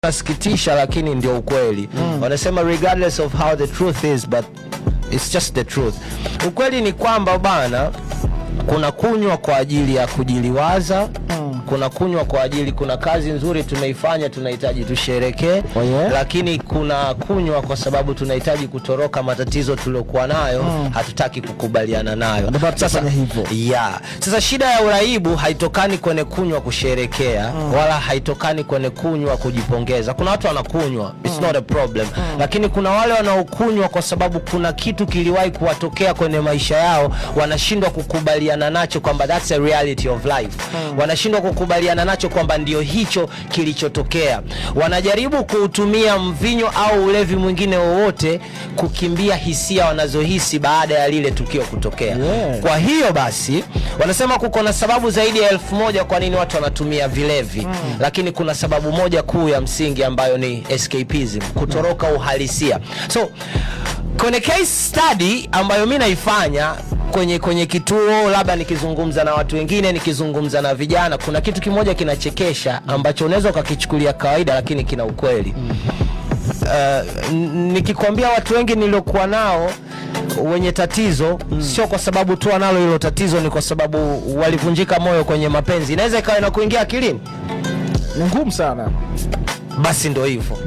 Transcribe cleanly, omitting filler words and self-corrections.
Nasikitisha, lakini ndio ukweli. Wanasema regardless of how the truth is, but it's just the truth. Ukweli ni kwamba bana, kuna kunywa kwa ajili ya kujiliwaza, kuna kunywa kwa ajili, kuna kazi nzuri tumeifanya, tunahitaji tusherekee. Lakini kuna kunywa kwa sababu tunahitaji kutoroka matatizo tuliokuwa nayo, hatutaki kukubaliana nayo. Ndio maana tunafanya hivyo. Yeah. Sasa shida ya uraibu haitokani kwenye kunywa kusherekea wala haitokani kwenye kunywa kujipongeza. Kuna watu wanakunywa, it's not a problem. Lakini kuna wale wanaokunywa kwa sababu kuna kitu kiliwahi kuwatokea kwenye maisha yao, wanashindwa kukubaliana nacho kwamba that's a reality of life. Wanashindwa kukubaliana nacho kwamba ndio hicho kilichotokea. Wanajaribu kuutumia mvinyo au ulevi mwingine wowote kukimbia hisia wanazohisi baada ya lile tukio kutokea. Kwa hiyo basi wanasema kuko na sababu zaidi ya 1000 kwa nini watu wanatumia vilevi, lakini kuna sababu moja kuu ya msingi ambayo ni escapism, kutoroka uhalisia. So kwenye case study ambayo mi naifanya kwenye kituo, labda nikizungumza na watu wengine, nikizungumza na vijana, kuna kitu kimoja kinachekesha ambacho unaweza ukakichukulia kawaida, lakini kina ukweli. Nikikwambia watu wengi niliokuwa nao wenye tatizo, sio kwa sababu tu wanalo hilo tatizo, ni kwa sababu walivunjika moyo kwenye mapenzi, inaweza ikawa inakuingia akilini. Ni ngumu sana. Basi ndo hivyo.